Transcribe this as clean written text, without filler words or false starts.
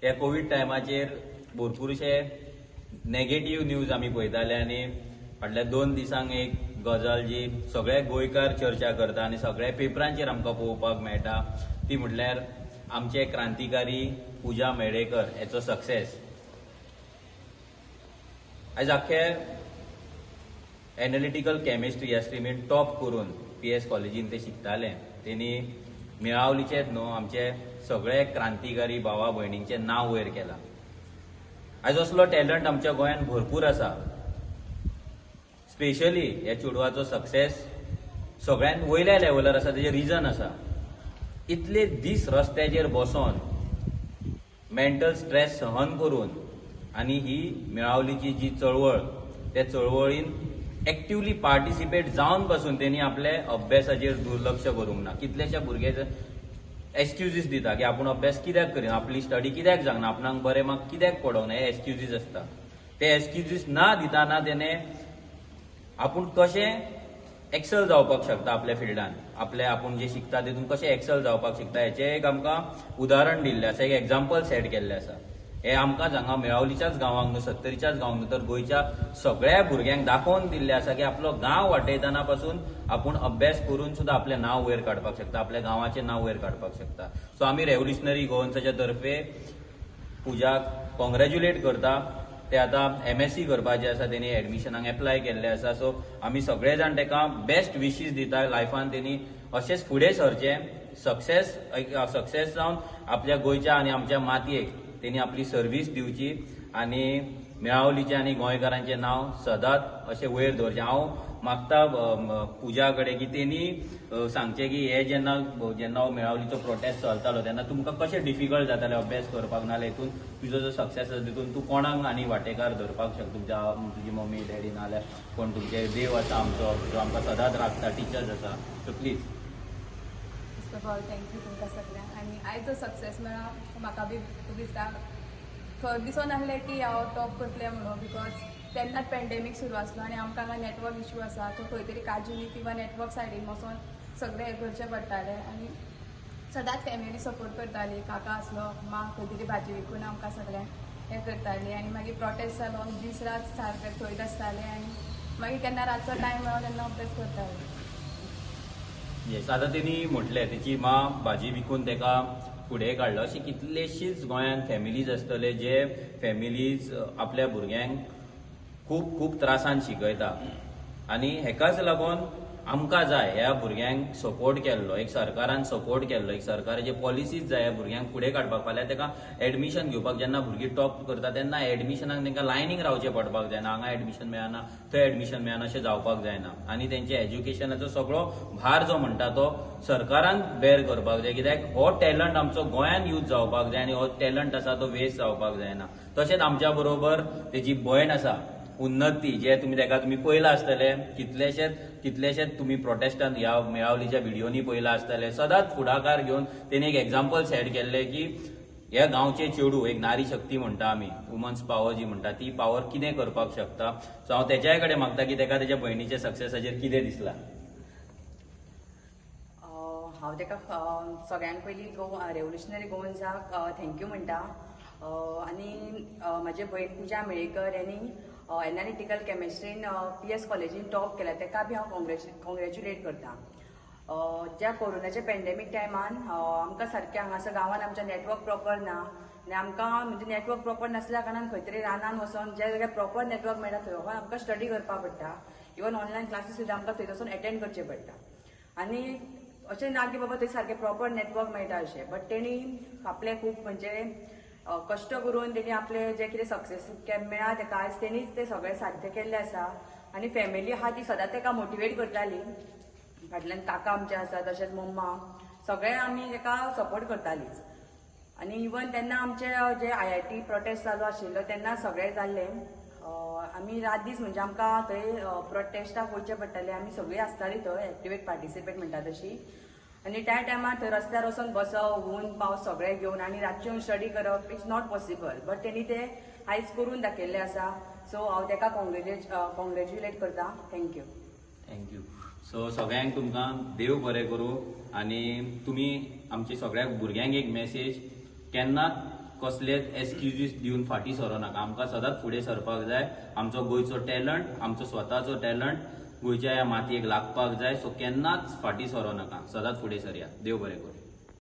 ह्या कोवीड टायमाचेर भरपूरशे negative news आमी पळयताले आनी फाटल्या 2 दिसांक एक गजाल जी सगळे गोंयकार चर्चा करता आनी सगळ्या पेपरांचेर आमकां पळोवपाक मेळटा, ती म्हटल्यार आमचे क्रांतिकारी पुजा मेडेकर हेचो सक्सेस. आयज आख्खे एनालिटिकल केमिस्ट्री ह्या स्ट्रिमीन टॉप करून पीएस कॉलेजीन ते शिकताले. तेणी मेळावलीचेच न्हू, आमचे सगळे क्रांतिकारी भावा भयणींचें नांव वयर केलां. आयज असलो टॅलंट आमच्या गोंयांत भरपूर आसा. स्पेशली ह्या चेडवाचो सक्सेस सगळ्यांत वयल्या लेवलार आसा. तेजें रिजन आसा, इतले दीस रस्त्याचेर बसोन, मेंटल स्ट्रेस सहन करून आनी ही मेळावलीची जी चळवळ, त्या चळवळीन एक्टिवली पार्टिसिपेट जावन पासून तेणी आपल्या अभ्यासाचेर दुर्लक्ष करूंक ना. कितलेशे भुरगे एक्सक्युजीस दिता की आपूण अभ्यास कित्याक करिना, आपली स्टडी कित्याक जावना, आपणाक बरे मार्क कित्याक पडोंक ना. हे एक्सक्युजीस आसता. ते एक्सक्युजीस ना दिताना तेणे आपूण कशें एक्सेल जावपाक शकता आपल्या फिल्डान, आपले आपूण जे शिकता तितून कशें एक्सेल जावपाक शकता, हेचें एक आमकां उदाहरण दिल्लें आसा, एक एग्जाम्पल सेट केल्लें आसा. हे आमकां हांगा मेळावलीच्याच गांवांक न्हू, सत्तरीच्याच गांवांक न्हू, तर गोंयच्या सगळ्या भुरग्यांक दाखोवन दिल्लें आसा की आपलो गांव वाटयतना पासून आपूण अभ्यास करून सुद्दां आपलें नांव वयर काडपाक शकता, आपल्या गांवाचें नांव वयर काडपाक शकता. सो आमी रेव्होल्युशनरी गोवन्साच्या तर्फे पुजाक कॉंग्रॅच्युलेट करता. ते आतां एमएससी करपाचे आसा, तेणी एडमिशनाक एप्लाय केल्ले आसा. सो आमी सगळे जाण तेका बेस्ट विशीस दिता. लायफान तेणी अशेंच फुडें सरचें, सक्सेस सक्सेस जावन आपल्या गोंयच्या आनी आमच्या मातयेक तेणी आपली सर्वीस दिवची आनी मेळावलीचें आनी गोंयकारांचें नांव सदांच अशें वयर दवरचें. हांव मागता पुजा कडेन की तेणी सांगचें की हे जेन्ना जेन्ना हो मेळावलीचो प्रोटेस्ट चलतालो तेन्ना तुमकां कशें डिफिकल्ट जातालें अभ्यास करपाक, नाजाल्यार हितून तुजो जो सक्सेस आसा तितून तूं कोणाक आनी वांटेकार धरपाक शकता, तुमच्या तुजी मम्मी डॅडी नाजाल्यार कोण तुमचे देव आसा आमचो जो आमकां सदांच राखता, टिचर्स आसा. So please. First of all, thank you तुमकां सगळ्यांक. आनी आयज जो सक्सेस मेळ्ळा, म्हाका बी खूब दिसता, खंय दिसोन आसलें की हांव टॉप करतलें म्हणून, because तेन्नाच पेंडेमीक सुरू आसलो आनी आमकां हांगा नेटवर्क इशू आसा. सो खंय तरी काजीनी किंवा नेटवर्क सायडीन वचोन सगळें हें करचें पडटालें. आनी सदांच फॅमिली सपोर्ट करताली. काका आसलो, माँ खंय तरी भाजी विकून आमकां सगळ्यांक हें करताली. आनी मागीर प्रोटेस्ट जालो, दीस रात सारकें थंयच आसतालें आनी मागीर केन्ना रातचो टायम मेळ्ळो तेन्ना अभ्यास करतालें. येस, आतां तेणी म्हटलें तेची माँ भाजी विकून तेका फुडें काडलो. अशी कितलेशीच गोंयांत फॅमिलीज आसतले जे फॅमिलीज आपल्या भुरग्यांक खूब खूब त्रासान शिकयता आनी हेकाच लागून आमकां जाय ह्या भुरग्यांक सपोर्ट केल्लो, एक सरकारान सपोर्ट केल्लो, एक सरकाराचे पॉलिसीज जाय ह्या भुरग्यांक फुडें काडपाक. फाल्यां ताका एडमिशन घेवपाक जेन्ना भुरगीं टॉप करता तेन्ना एडमिशनाक तांकां लायनीक रावचें पडपाक जायना. हांगा एडमिशन मेळना, थंय एडमिशन मेळना अशें जावपाक जायना. आनी तेंचे एज्युकेशनाचो सगळो भार जो म्हणटा तो सरकारान बेर करपाक जाय, कित्याक हो टॅलंट आमचो गोंयान यूज जावपाक जाय आनी हो टॅलंट आसा तो वेस्ट जावपाक जायना. तशेंच आमच्या बरोबर तेजी भयण आसा उन्नती, जे तुमी तेका तुमी पळयला आसतले, कितलेशेच कितलेशेच तुमी प्रोटेस्टान ह्या मेळावलीच्या व्हिडियोनी पळयला आसतले. सदांच फुडाकार घेवन तेणी एक एग्जाम्पल सेट केल्ले की ह्या गांवचे चेडूं, एक नारी शक्ती म्हणटा आमी, वुमन्स पावर जी म्हणटा, ती पावर कितें करपाक शकता. सो हांव तेच्याय कडेन मागता की तेका तेच्या भयणीच्या सक्सेसाचेर कितें दिसलां. हांव तेका सगळ्यांत पयलीं रेव्होल्युशनरी गोवन्साक thank you म्हणटा. आनी म्हाजे भयण पुजा मेळेकर यांनी एनालिटिकल केमिस्ट्रीन पीएस कॉलेजीन टॉप केला, तेका बी हांव कॉंग्रॅच्युलेट करता. ज्या कोरोनाच्या पेंडेमीक टायमान आमकां सारकें हांगासर गांवांत आमच्या नेटवर्क प्रॉपर ना आनी आमकां म्हणजे नेटवर्क प्रॉपर नासल्या कारणान खंय तरी रानान वचोन ज्या जाग्यार प्रॉपर नेटवर्क मेळटा थंय वचोन आमकां स्टडी करपाक पडटा. इवन ऑनलायन क्लासीस सुद्दां आमकां थंय वचोन एटेंड करचे पडटा. आनी अशें ना की बाबा थंय सारकें प्रॉपर नेटवर्क मेळटा अशें, बट तेणी आपले खूब म्हणजे कश्ट करून तेणी आपले जे कितें सक्सेस मेळ्ळा तेका आयज, तेणीच ते सगळें साध्य केल्लें आसा. आनी फॅमिली आहा ती सदांच तेका मोटिवेट करताली. फाटल्यान काका आमचे आसा, तशेंच मम्मा, सगळे आमी तेका सपोर्ट करतालीच. आनी इवन तेन्ना आमचे जे आयआयटी प्रोटेस्ट चालू आशिल्लो तेन्ना सगळें जाल्लें, आमी रात दीस म्हणजे आमकां थंय प्रोटेस्टाक वयचें पडटालें. आमी सगळीं आसतालीं थंय एक्टिवेट पार्टिसिपेट म्हणटा तशी. आनी त्या टायमार थंय रस्त्यार वचोन बसप, ऊन पावस सगळें घेवन आनी रातचें येवन स्टडी करप, it's not possible, but तेणी तें आयज करून दाखयल्लें आसा. सो हांव तेका कॉंग्रॅच्युलेट करता. Thank you. Thank you. So सगळ्यांक तुमकां देव बरें करूं. आनी तुमी आमच्या सगळ्या भुरग्यांक एक मेसेज, केन्नाच कसलेच एक्सक्युजीस दिवन फाटीं सरो नाका. आमकां सदांच फुडें सरपाक जाय. आमचो गोंयचो टॅलंट, आमचो स्वताचो टॅलंट गोंयच्या ह्या मातयेक लागपाक जाय. सो केन्नाच फाटीं सरो नाका, सदांच फुडें सरया. देव बरें करूं.